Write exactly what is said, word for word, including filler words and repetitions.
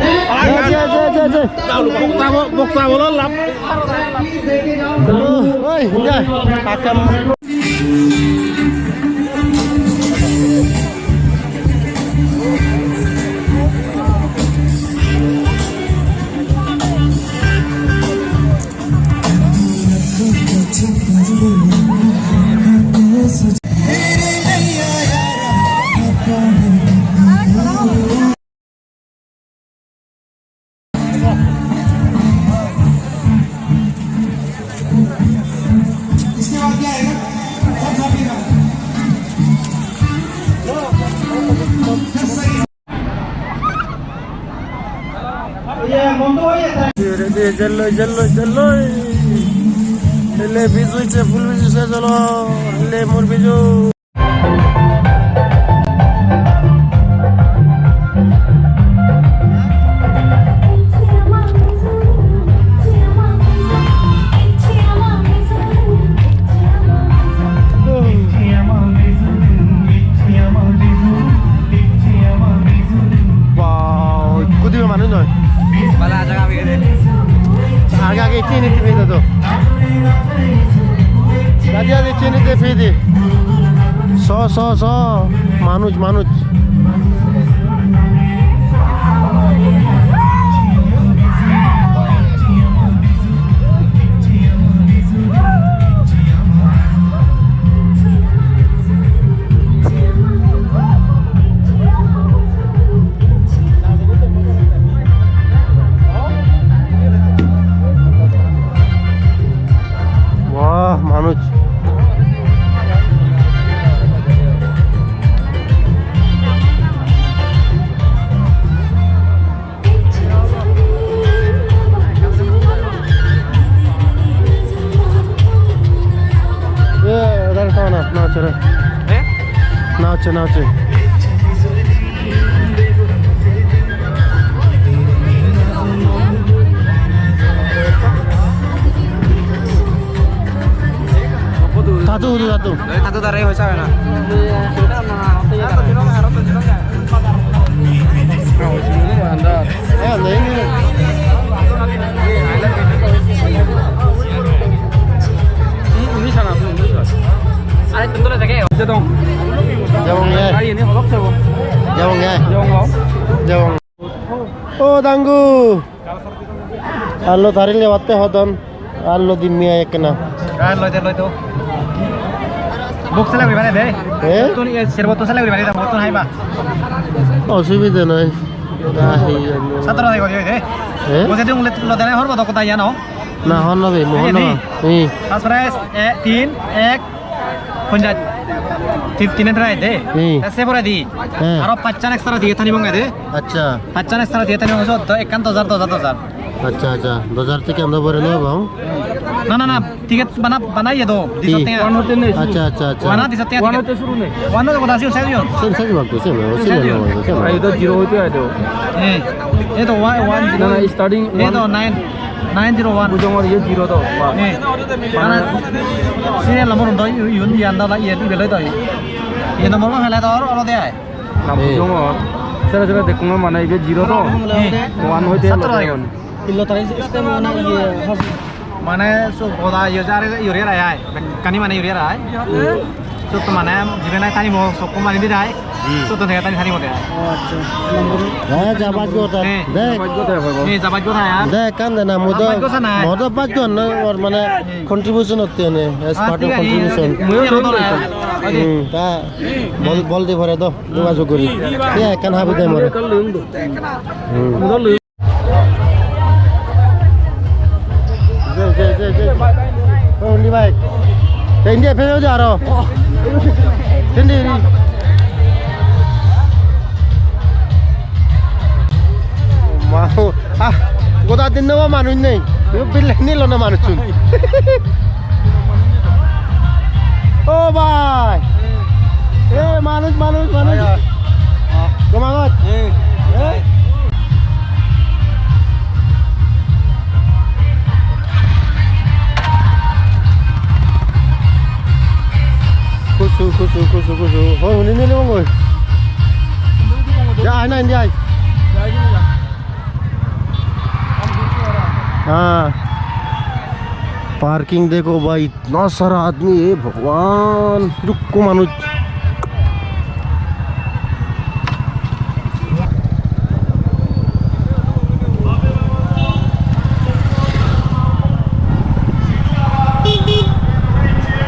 Jai, jai, jai, jai, jai. Bokta bo-, bokta bolo lab. Oi, jai. Akam. Jelloi, jelloi, jelloi. Ele biju icche, phul biju se jolo. Ele mor biju. Wow, ikko dibe manuj noi. Bala jaga bigede. Age age ecche nite pede do. Age age ecche nite pede. So, so, so. Manuj, manuj. Wah, manuj. Chena hoche. Tatu, tatu, tatu. Tatu dare hoy sabe na. Jabong ye. Jabong ye. Jabong. O dangu. Allo tharile batte hodon. Allo dimmi ai ekkena. Ga loi de, loi de. Bok sele guri bare de. Eh? Tun e serbo to sele guri bare de, tun haiba. Osubide noi. Ga hi jani. Satro dai gori de. Eh? Bose de ungle lo de na horbo to kota ya no. Na hon no be, mo hon no. Ready? Hi. Pas pres, e, tin, ek, ponjaj. Tin, tin try de. Hi. Ta se pore di. He. Aro pachan extra diye thani bonge de. Accha. Pachan extra diye thani bonge so to ekkan dos hajar, dos hajar, dos hajar. Accha, accha. Dos hajar ticket amda bore no bang? Na, na, na. Ticket bana, bana iye do. Hi. Diso tenga. Accha, accha, accha. Bana diso tenga. One ticket. Hote shuru ne? One hote kota siyo, siyo. Sen, sen bang to, sen, sen bang to, sen bang to. Ai to zero hote ai to. Eh, eh to one, one. Na, na, starting one. Eh to nine, nine zero one. Bujongor iye zero to. Eh, bana serial number undo, yun yan da, iye, ibe loi to. Iye number ba fele to, oro de ai. Na, eh, bujongor. Sere sere dekkong mane ibe zero to. Eh. One hoite satro loi ai. Illo tari system na iye hos. Mane so goda iye jare yuri rai ai. Kani mane yuri rai. So to mane jibe nai tani mo sokko mani di rai. Hmm. So to tani tani mo de. Oh, accha. Number. Eh, jabaj gota. Eh. De. Jabaj gota hobo. Eh, jabaj gota ya. De kan de na mo do. Jabaj gota na. Mo do baj gota na or mane, hmm, contribution hotte ne. As part of contribution. Muyo do na. Hmm, ta bol, bol di pore do. Jogajog guri. Iya, ekkan habi de more. Hmm. Je, je, je, je. O, undi bike. Te indi phejo je aro. Sindi indi. Ma, ah, goda din no manuj nei. Bille nilo na manuchun. O bhai. E manuj, manuj, manuj. Gomangot. E. Kusu, kusu, kusu, kusu. Hoi, huni nili mongoi. Ja, ai na, indi ai. Ha. Parking dekho bhai, itna sara aadmi, e Bhagwan, idukko manuj.